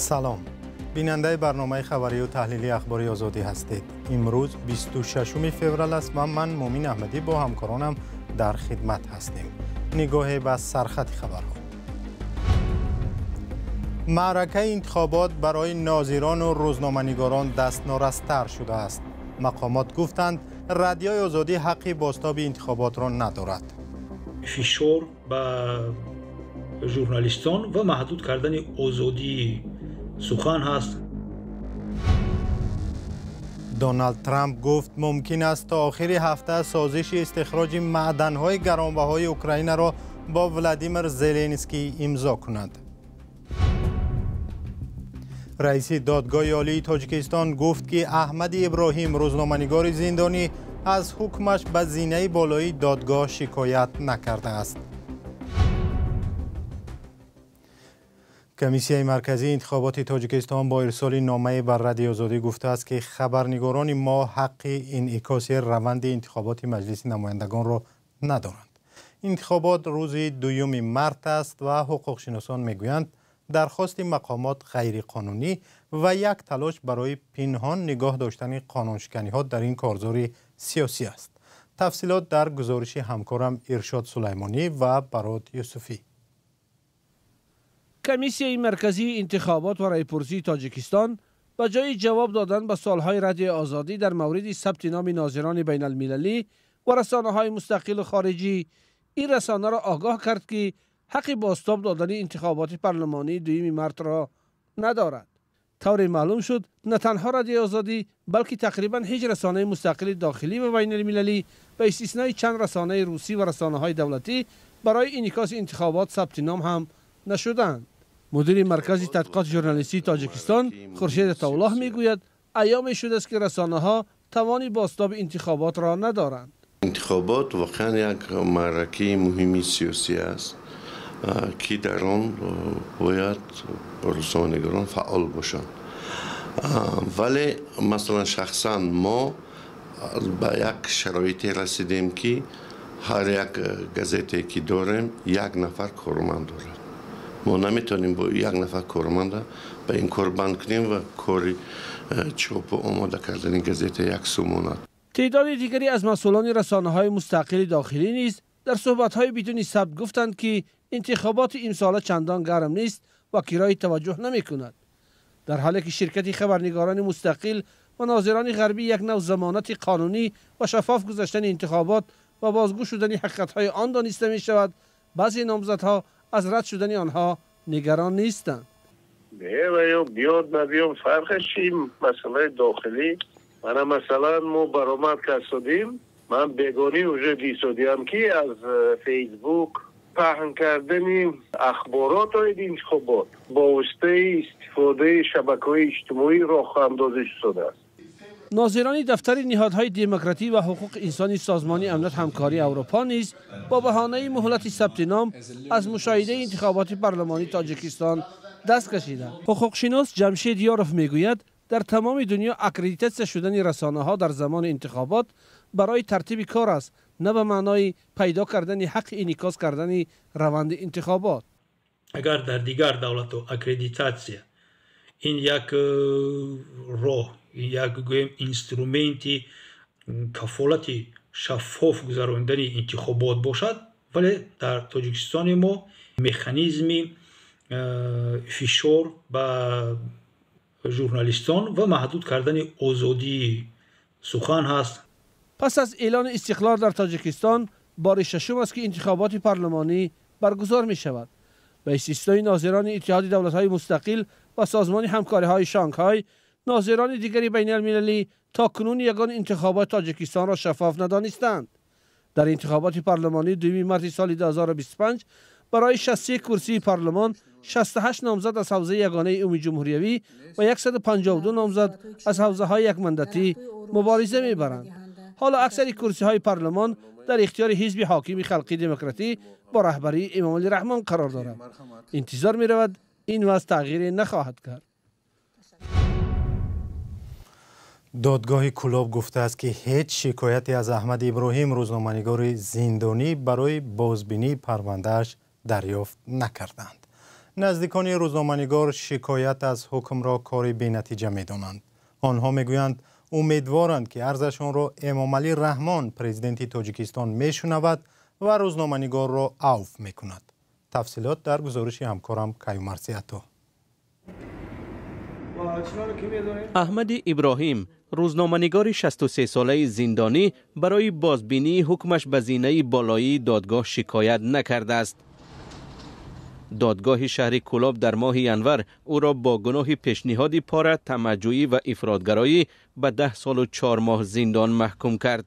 Салом. Бинандаи барномаи хабарию таҳлилии Ахбори Озодӣ ҳастед. Имрӯз 26 феврал аст ва ман, Муъмин Аҳмадӣ, бо ҳамкоронам дар хидмат ҳастем. Нигоҳе ба сархати хабарҳо. Маъракаи интихобот барои нозирону рӯзноманигорон дастнорастар шудааст. Мақомот гуфтанд, Радиои Озодӣ ҳаққи бозтоби интихоботро надорад. Фишор ба журналистон ва маҳдуд кардани озодии сухан ҳаст. Доналд Трамп гуфт, мумкин аст то охири ҳафта созиши истихроҷи маъданҳои гаронбаҳои Украинаро бо Владимир Зеленский имзо кунад. Раиси Додгоҳи Олии Тоҷикистон гуфт, ки Аҳмади Иброҳим, рӯзноманигори зиндонӣ, аз ҳукмаш ба зинаи болоии додгоҳ шикоят накардааст. Комиссияи марказии интихоботи Тоҷикистон бо ирсоли номае ба Радиои Озодӣ гуфтааст, ки хабарнигорони мо ҳаққи инъикоси раванди интихоботи Маҷлиси намояндагонро надоранд. Интихобот рӯзи 2 март аст ва ҳуқуқшиносон мегӯянд, дархости мақомот ғайриқонунӣ ва як талош барои пинҳон нигоҳ доштани қонуншиканиҳо дар ин корзори сиёсӣ аст. Тафсилот дар гузориши ҳамкорам Иршод Сулаймонӣ ва Барод Юсуфӣ. Комиссияи марказии интихобот ва райпурсии Тоҷикистон ба ҷои ҷавоб додан ба суолҳои Радиои Озодӣ дар мавриди сабти номи нозирони байналмилалӣ ва расонаҳои мустақилу хориҷӣ, ин расонаро огоҳ кард, ки ҳаққи бозтоб додани интихоботи парлумонии 2 мартро надорад. Тавре маълум шуд, на танҳо Радиои Озодӣ, балки тақрибан ҳеҷ расонаи мустақили дохилӣ ва байналмилалӣ, ба истиснои чанд расонаи русӣ ва расонаҳои давлатӣ, барои инъикоси интихобот сабти ном ҳам нашуданд. Мудири Маркази тадқиқоти журналистии Тоҷикистон Хуршед Атоуллоҳ мегӯяд, айёме шудааст, ки расонаҳо тавони бозтоби интихоботро надоранд. Интихобот воқеан як маъракаи муҳими сиёсӣ аст, ки дар он бояд рӯзноманигорон фаъол бошанд. Вале масалан, шахсан мо ба як шароите расидем, ки ҳар як газетае, ки дорем, як нафар корманд дорад. Мо наметавонем бо як нафар корманда ба ин кор банд кунем ва кори чопу омода кардани газета як су монад. Теъдоди дигаре аз масъулони расонаҳои мустақили дохилӣ низ дар суҳбатҳои бидуни сабт гуфтанд, ки интихоботи имсола чандон гарм нест ва кирои таваҷҷӯҳ намекунад, дар ҳоле ки ширкати хабарнигорони мустақил ва нозирони ғарбӣ як нав замонати қонунӣ ва шаффоф гузаштани интихобот ва бозгӯ шудани ҳақиқатҳои он дониста мешавад, баъзе номзадҳо аз рад шудани онҳо нигарон нестанд. Не, ва ё биёд, набиём, фарқаш чи? Масъалаи дохилӣ. Мана, масалан, мо баромад кардодим, ман бегонӣ уже дисодиам, ки аз Фейсбук паҳн кардани ахборот оиди интихобот бо воситаи истифодаи шабакаҳои иҷтимоӣ роҳандозӣ шудааст. Нозирони дафтари ниҳодҳои демократӣ ва ҳуқуқи инсони Созмони Амният Ҳамкории Аврупо низ бо баҳонаи муҳлати сабти ном аз мушоҳидаи интихоботи парлумонии Тоҷикистон даст кашиданд. Ҳуқуқшинос Ҷамшед Ёров мегӯяд, дар тамоми дунё аккредитатсия шудани расонаҳо дар замони интихобот барои тартиби кор аст, на ба маънои пайдо кардани ҳаққи инъикос кардани раванди интихобот. Агар дар дигар давлатҳо аккредитатсия ин як роҳ, як, гӯем, инструменти кафолати шаффоф гузаронидани интихобот бошад, вале дар Тоҷикистони мо механизми фишор ба журналистон ва маҳдуд кардани озодии сухан ҳаст. Пас аз эълони истиқлол дар Тоҷикистон бори шашум аст, ки интихоботи парлумонӣ баргузор мешавад. Ба истиснои нозирони Иттиҳоди Давлатҳои Мустақил ва Созмони Ҳамкориҳои Шанхай, нозирони дигари байналмилалӣ то кунун ягон интихоботи Тоҷикистонро шаффоф надонистанд. Дар интихоботи парлумонии 2 марти соли 2025 барои 63 курсии парлумон 68 номзад аз ҳавзаи ягонаи умумиҷумҳуриявӣ ва 152 номзад аз ҳавзаҳои якмандатӣ мубориза мебаранд. Ҳоло аксари курсиҳои парлумон дар ихтиёри ҳизби ҳокими Халқи Демократӣ бо раҳбарии Эмомалӣ Раҳмон қарор дорад. Интизор меравад, ин вазъ тағйире нахоҳад кард. Додгоҳи Кӯлоб гуфтааст, ки ҳеҷ шикояте аз Аҳмади Иброҳим, рӯзноманигори зиндонӣ, барои бозбинии парвандааш дарёфт накарданд. Наздикони рӯзноманигор шикоят аз ҳукмро кори бенатиҷа медонанд. Онҳо мегӯянд, умедворанд, ки арзашонро Эмомалӣ Раҳмон, президенти Тоҷикистон, мешунавад ва рӯзноманигорро авф мекунад. Тафсилот дар гузориши ҳамкорам Каюмарси Ато. Аҳмади Иброҳим, рӯзноманигори 63-солаи зиндонӣ, барои бозбинии ҳукмаш ба зинаи болоии додгоҳ шикоят накардааст. Додгоҳи шаҳри Кӯлоб дар моҳи январ ӯро бо гуноҳи пешниҳоди пора, тамаъҷӯӣ ва ифротгароӣ ба 10 солу 4 моҳ зиндон маҳкум кард.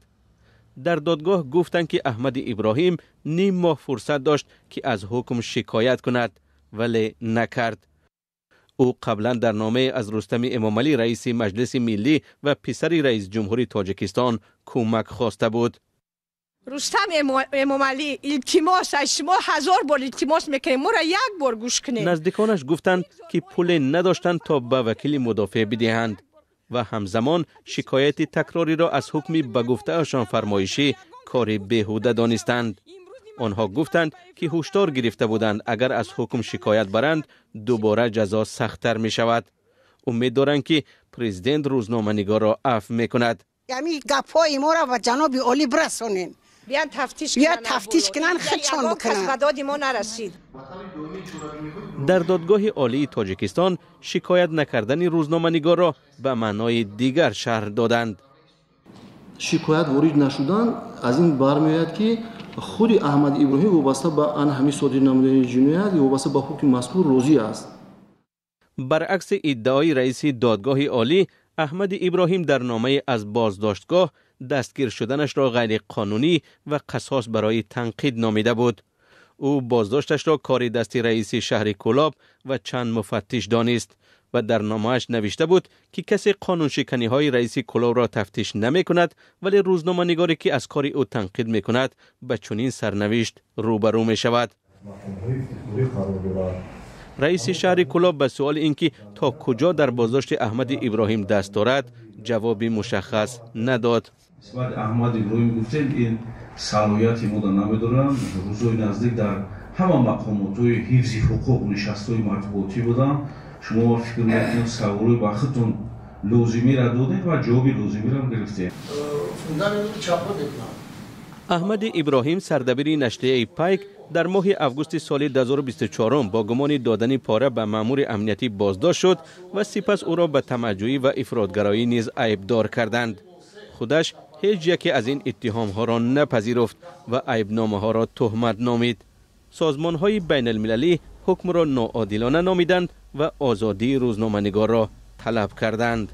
Дар додгоҳ гуфтанд, ки Аҳмади Иброҳим ним моҳ фурсат дошт, ки аз ҳукм шикоят кунад, вале накард. Ӯ қаблан дар номае аз Рустами Эмомалӣ, раиси Маҷлиси Миллӣ ва писари раиси ҷумҳури Тоҷикистон, кӯмак хоста буд. Рустам Эмомалӣ, илтимос аз шумо, ҳазор бор илтимос мекунем, моро як бор гӯш кунед. Наздиконаш гуфтанд, ки пуле надоштанд, то ба вакили мудофеъ бидиҳанд ва ҳамзамон шикояти такрориро аз ҳукми ба гуфтаашон фармоишӣ кори беҳуда донистанд. Онҳо гуфтанд, ки ҳушдор гирифта буданд, агар аз ҳукм шикоят баранд, дубора ҷазо сахттар мешавад. Умед доранд, ки президент рӯзноманигорро афв мекунад. Ҳамин гапҳои моро ба ҷаноби олӣ бирасонем. Биён тафтиш кунанд, худшон бикунанд. Ба доди мо нарасид. Дар додгоҳи олии Тоҷикистон шикоят накардани рӯзноманигорро ба маънои дигар шарҳ доданд. Шикоят ворид нашудан аз ин бармеояд, ки худи Аҳмад Иброҳим вобаста ба ан ҳамин содир намудани ҷиноят вобаста ба ҳукми мазкур розӣ аст. Баръакси иддаои раиси додгоҳи олӣ, Аҳмади Иброҳим дар номае аз боздоштгоҳ дастгир шуданашро ғайриқонунӣ ва қасос барои танқид номида буд. Ӯ боздошташро кори дасти раиси шаҳри Кӯлоб ва чанд муфаттиш донист ва дар номааш навишта буд, ки касе қонуншиканиҳои раиси Кӯлобро тафтиш намекунад, вале рӯзноманигоре, ки аз кори ӯ танқид мекунад, ба чунин сарнавишт рӯбарӯ мешавад. Раиси шаҳри Кӯлоб ба суоли ин ки то куҷо дар боздошти Аҳмади Иброҳим даст дорад, ҷавоби мушаххас надод. Нисбати Аҳмад Иброҳим гуфтем, ин салоҳияти мода намедорам. Рӯзҳои наздик дар ҳама мақомотҳои ҳифзи ҳуқуқ нишастҳои матбуотӣ буданд. Шумо фикр мекунед, саволҳои ба худтон лозимиро додед ва ҷавоби лозимиро гирифтед. Аҳмади Иброҳим, сардабири нашрияи Пайк, дар моҳи августи соли 2024 бо гумони додани пора ба маъмури амниятӣ боздошт шуд ва сипас ӯро ба тамаъҷӯӣ ва ифротгароӣ низ айбдор карданд. Худаш ҳеҷ яке аз ин иттиҳомҳоро напазируфт ва айбномаҳоро туҳмат номид. Созмонҳои байналмилалӣ ҳукмро ноодилона номиданд ва озодии рӯзноманигорро талаб карданд.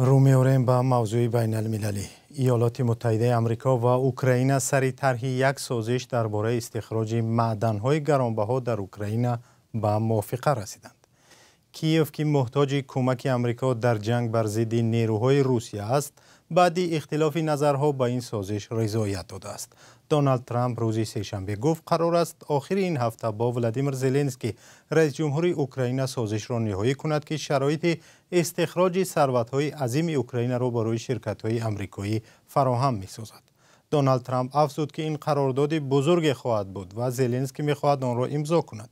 Рӯ меорем ба мавзӯи байналмилалӣ. Иёлоти Муттаҳидаи Амрико ва Украина сари тарҳи як созиш дар бораи истихроҷи маъданҳои гаронбаҳо дар Украина ба мувофиқа расиданд. Киев, ки муҳтоҷи кӯмаки Амрико дар ҷанг бар зидди нерӯҳои Русия аст, баъди ихтилофи назарҳо ба ин созиш ризоят додааст. Доналд Трамп рӯзи сешанбе гуфт, қарор аст охири ин ҳафта бо Владимир Зеленский, раис ҷумҳури Украина, созишро ниҳоӣ кунад, ки шароити истихроҷи сарватҳои азими Украинаро барои ширкатҳои амрикоӣ фароҳам месозад. Доналд Трамп афзуд, ки ин қарордоди бузурге хоҳад буд ва Зеленский мехоҳад онро имзо кунад.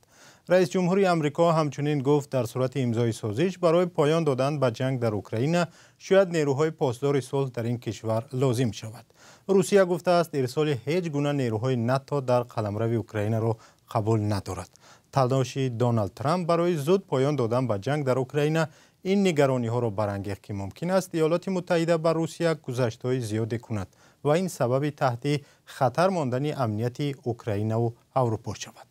Раис ҷумҳури Амрико ҳамчунин гуфт, дар сурати имзои созиш барои поён додан ба ҷанг дар Украина шояд нерӯҳои посдори сулҳ дар ин кишвар лозим шавад. Русия гуфтааст, ирсоли ҳеҷ гуна нерӯҳои НАТО дар қаламрави Украинаро қабул надорад. Талоши Доналд Трамп барои зуд поён додан ба ҷанг дар Украина ин нигарониҳоро барангехт, ки мумкин аст Иёлоти Муттаҳида ба Русия гузаштҳои зиёде кунад ва ин сабаби таҳти хатар мондани амнияти Украинаву Аврупо шавад.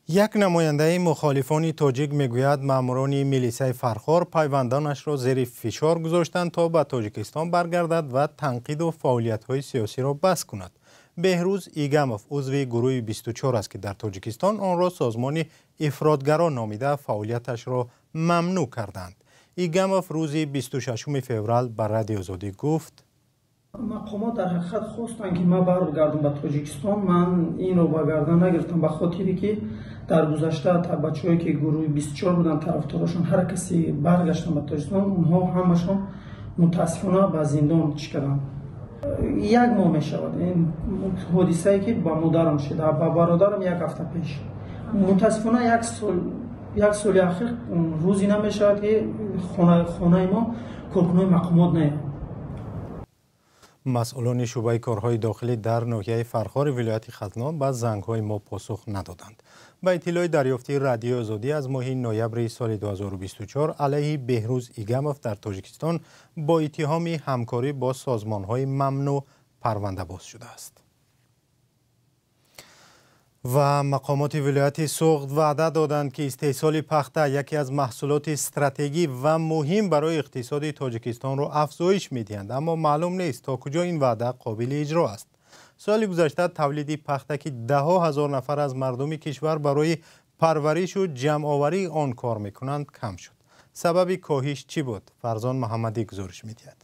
Як намояндаи мухолифони тоҷик мегӯяд, маъмурони милисаи Фархор пайвандонашро зери фишор гузоштанд, то ба Тоҷикистон баргардад ва танқиду фаъолиятҳои сиёсиро бас кунад. Беҳрӯз Игамов узви гурӯҳи 24 аст, ки дар Тоҷикистон онро созмони ифротгаро номида фаъолияташро мамнӯъ карданд. Игамов рӯзи 26 феврал ба Радиои Озодӣ гуфт: мақомот дар ҳақиқат хостанд, ки ман баргардам ба Тоҷикистон. Ман инро ба гардан нагирифтам, ба хотире ки дар гузашта бачаҳое ки гурӯҳи 24 буданд, тарафдорошон, ҳар касе баргаштанд ба Тоҷикистон, онҳо ҳамашон мутаассифона ба зиндон чӣ карданд. Як моҳ мешавад ин ҳодисае, ки ба модарам шуда, ба бародарам як ҳафта пеш. Мутаассифона, як соли ахир рӯзе намешавад, ки хонаи мо коркунои мақомот наяд. Масъулони шӯъбаи корҳои дохилӣ дар ноҳияи Фархори вилояти Хатлон ба зангҳои мо посух надоданд. Ба иттилои дарёфтии Радиои Озодӣ, аз моҳи ноябри соли 2024 алайҳи Беҳрӯз Игамов дар Тоҷикистон бо иттиҳоми ҳамкорӣ бо созмонҳои мамнӯъ парванда боз шудааст. Ва мақомоти вилояти Суғд ваъда доданд, ки истеҳсоли пахта, яке аз маҳсулоти стратегӣ ва муҳим барои иқтисоди Тоҷикистонро, афзоиш медиҳанд, аммо маълум нест, то куҷо ин ваъда қобили иҷро аст. Соли гузашта тавлиди пахта, ки даҳҳо ҳазор нафар аз мардуми кишвар барои парваришу ҷамъоварии он кор мекунанд, кам шуд. Сабаби коҳиш чӣ буд? Фарзон Муҳаммадӣ гузориш медиҳад.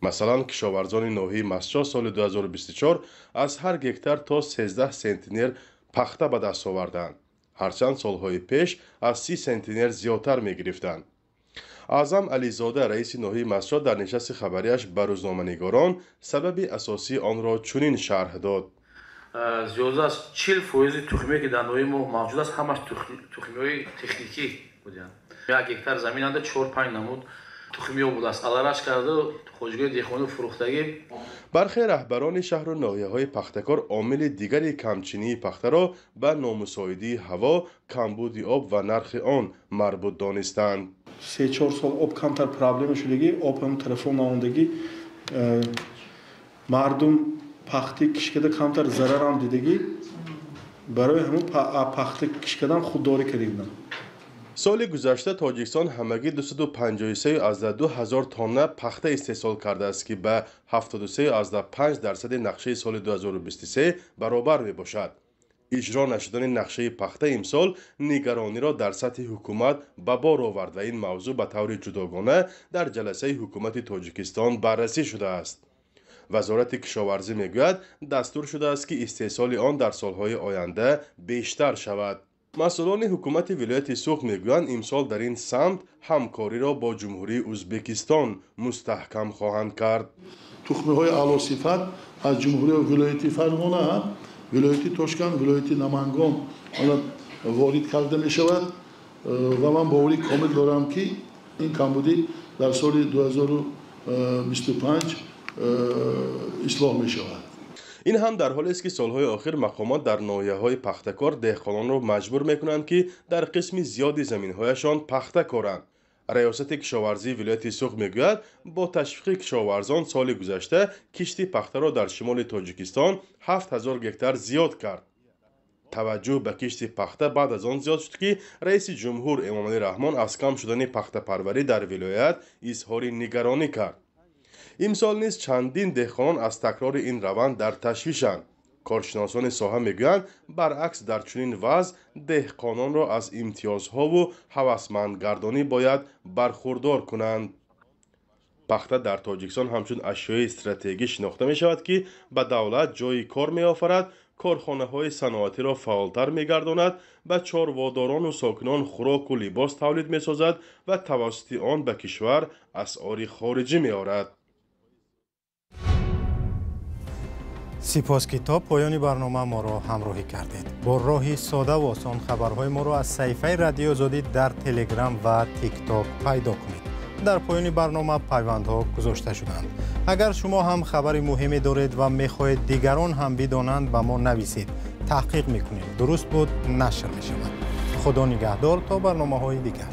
Масалан, кишоварзони ноҳияи Мастчоҳ соли 2024 аз ҳар гектар то 13 сентнер пахта ба даст оварданд, ҳарчанд солҳои пеш аз 30 сентнер зиёдтар мегирифтанд. Аъзам Ализода, раиси ноҳияи Мастчоҳ, дар нишасти хабарияш ба рӯзноманигорон сабаби асосии онро чунин шарҳ дод: Зиёда аз 40 фоизи тухмие, ки дар ноҳияи мо мавҷуд аст, ҳамаш тухмиҳои техникӣ буданд. Як гектар заминанда чор панҷ намуд тухмиҳо будааст, алараш карду хоҷагиҳои деҳқонӣ фурӯхтагӣ. Бархе раҳбарони шаҳру ноҳияҳои пахтакор омили дигари камчинии пахтаро ба номусоидии ҳаво, камбуди об ва нархи он марбут донистанд. 3-4 сол об камтар проблема шудагӣ, об ҳам тарафон наондагӣ, мардум пахти кишкада камтар зарарам дидагӣ, барои ҳамун пахта кишкадан худдорӣ карда буданд. Соли гузашта Тоҷикистон ҳамагӣ 253,2 ҳазор тонна пахта истеҳсол кардааст, ки ба 73,5 дарсади нақшаи соли 2023 баробар мебошад. Иҷро нашудани нақшаи пахта имсол нигарониро дар сатҳи ҳукумат ба бор овард ва ин мавзӯъ ба таври ҷудогона дар ҷаласаи ҳукумати Тоҷикистон баррасӣ шудааст. Вазорати кишоварзӣ мегӯяд, дастур шудааст, ки истеҳсоли он дар солҳои оянда бештар шавад. Масъулони ҳукумати вилояти Суғд мегӯянд, имсол дар ин самт ҳамкориро бо Ҷумҳурии Ӯзбекистон мустаҳкам хоҳанд кард. Тухмиҳои аълосифат аз ҷумҳурии вилояти Фарғона, вилояти Тошканд, вилояти Намангон ворид карда мешавад ва ман боварии комил дорам, ки ин камбудӣ дар соли 2025 ислоҳ мешавад. Ин ҳам дар ҳолест, ки солҳои охир мақомот дар ноҳияҳои пахтакор деҳқононро маҷбур мекунанд, ки дар қисми зиёди заминҳояшон пахта коранд. Раёсати кишоварзии вилояти Суғд мегӯяд, бо ташвиқи кишоварзон соли гузашта кишти пахтаро дар шимоли Тоҷикистон 7000 гектар зиёд кард. Таваҷҷӯҳ ба кишти пахта баъд аз он зиёд шуд, ки раиси ҷумҳур Эмомалӣ Раҳмон аз кам шудани пахтапарварӣ дар вилоят изҳори нигаронӣ кард. Имсол низ чандин деҳқонон аз такрори ин раванд дар ташвишанд. Коршиносони соҳа мегӯянд, баръакс, дар чунин вазъ деҳқононро аз имтиёзҳову ҳавасмандгардонӣ бояд бархурдор кунанд. Пахта дар Тоҷикистон ҳамчун ашёи стратегӣ шинохта мешавад, ки ба давлат ҷойи кор меофарад, корхонаҳои саноатиро фаъолтар мегардонад, ба чорводорону сокинон хӯроку либос тавлид месозад ва тавассути он ба кишвар асъори хориҷӣ меорад. Сипос, ки то поёни барнома моро ҳамроҳӣ кардед. Бо роҳи сода ва осон хабарҳои моро аз саҳифаи Радиои Озодӣ дар Телеграм ва Тикток пайдо кунед. Дар поёни барнома пайвандҳо гузошта шуданд. Агар шумо ҳам хабари муҳиме доред ва мехоҳед дигарон ҳам бидонанд, ба мо нависед. Таҳқиқ мекунем, дуруст буд, нашр мешавад. Худо нигаҳдор то барномаҳои дигар.